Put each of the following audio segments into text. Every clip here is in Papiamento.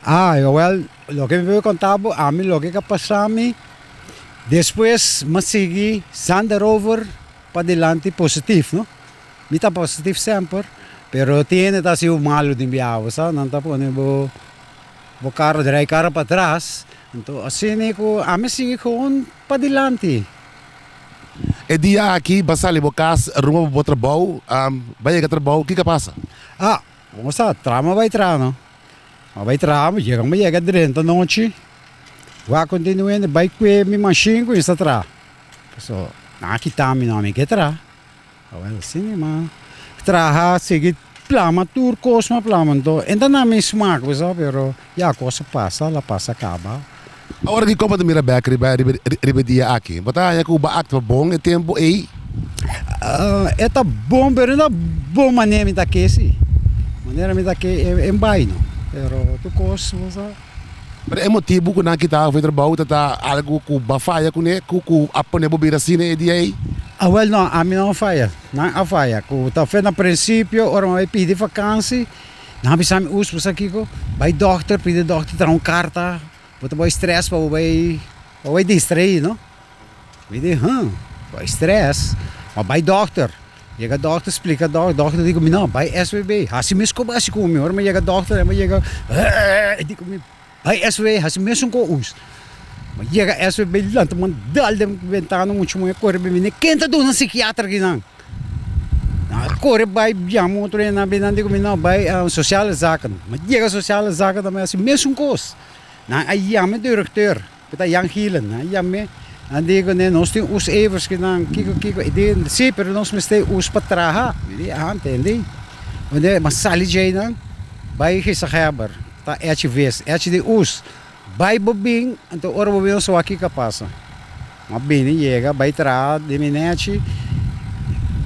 Ah, jawel, loke mi por konta bo, ami loke ka pasa mi, despues mi a sigui Sander Rover padilanti positif, no. Mi ta positif semper, pero tin hende ta hasi bo malu den biaha, bo sa, nan ta pone bo bo karo drai karo patras, anto asina ku ami sigui gewoon padilanti. E dia aki bo a sali bo kas rumbo pa bo trabou, bo a yega trabou, kiko a pasa? Ah, bo sa, traha mi a bai traha no, mi a bai traha, mi yega mi yega drenta nochi, wak kontinuende bai kue mi mashin ku mi sta traha, pasobra nan a kita mi no, ami ke traha. Awel asina ma traha sigui plama tur kos ma plama anto e ta na mi smak bo sa pero ya kos a pasa la pasa kaba. Awor ki kon bo ta mira bek riba riba e dia aki? Bo ta haña ku bo a aktua bon e tempu ei? E ta bon pero no ta bon manera mi ta ke si. Manera mi ta ke e bai no pero tur kos bo sa. Pero e motibu ku nan kita for e trabou ta ta algu ku bo a faya kuné ku ku a pone bo bira asina e dia ei? Awel no, ami no a faya. Nan a faya. Ku ta fe na prinsipio ora mi a bai pidi fakansi, nan a bisa mi, Us, bo sa kiko? Bai dòkter, pidi dòkter traha un karta, bo ta bai strès pa bo bai pa bo bai distraí, no? Mi di, Huh, bai strès? Ma bai dòkter. Yega dòkter, splika dòkter, dòkter di ku mi, no, bai SVB, hasi mes ku bo hasi ku mi. Ora mi yega dòkter, mi yega, e di ku mi, bai SVB, hasi mesun ku us. Mi yega SVB, lanta man dal den bentana, mucha muhé kore bin bini, ken ta duna sikiatra akinan? Nan a kore bai yama otro hende, nan a bin, nan di ku mi, no, bai sociale zaken. Mi yega sociale zaken, nan a hasi mesun kos. Nan a yama e direkteur. Ku ta Jan Gielen, nan yam'é, nan di kuné nos tin us evers ki nan kiko kiko, i di si pero nos mester us pa traha, mi di aha ntendí, wanneer mi a sali djei nan bai Gezaghèber ta echi ves, echi di us, bai bo bin, anto ora bo bin nos wak kiko a pasa, mi a bini yega bai traha den mi nechi,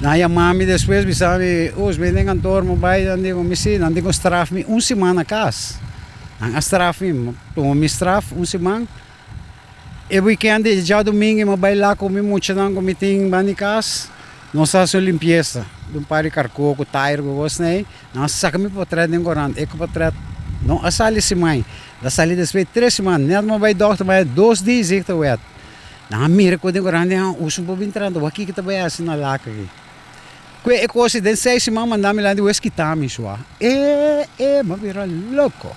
nan yama mi despues bisa mi us bini den kantor mi bai nan di mi si, nan tin ku straf mi un siman na kas. Nan a straf mi, mi tuma mi straf un siman. E weekend di djadumingu mi bai la ku mi muchanan ku mi tin banda di kas. Nos a hasi un limpiesa di un par di karkó ku tayer ku kosnan ei. Nan a saka mi potret den korant. E potret no a sali siman ei. El a sali despues di tres siman. Nèt mi bai dòkter mi a dos dia zichtewet. Nan a mira ku den korant i nan usa un por bin tranta. Wak kiko ta bai hasi na lak aki? Kue e kos ei den seis siman manda mi lan di wes kita mi sua. E e mi a bira loko.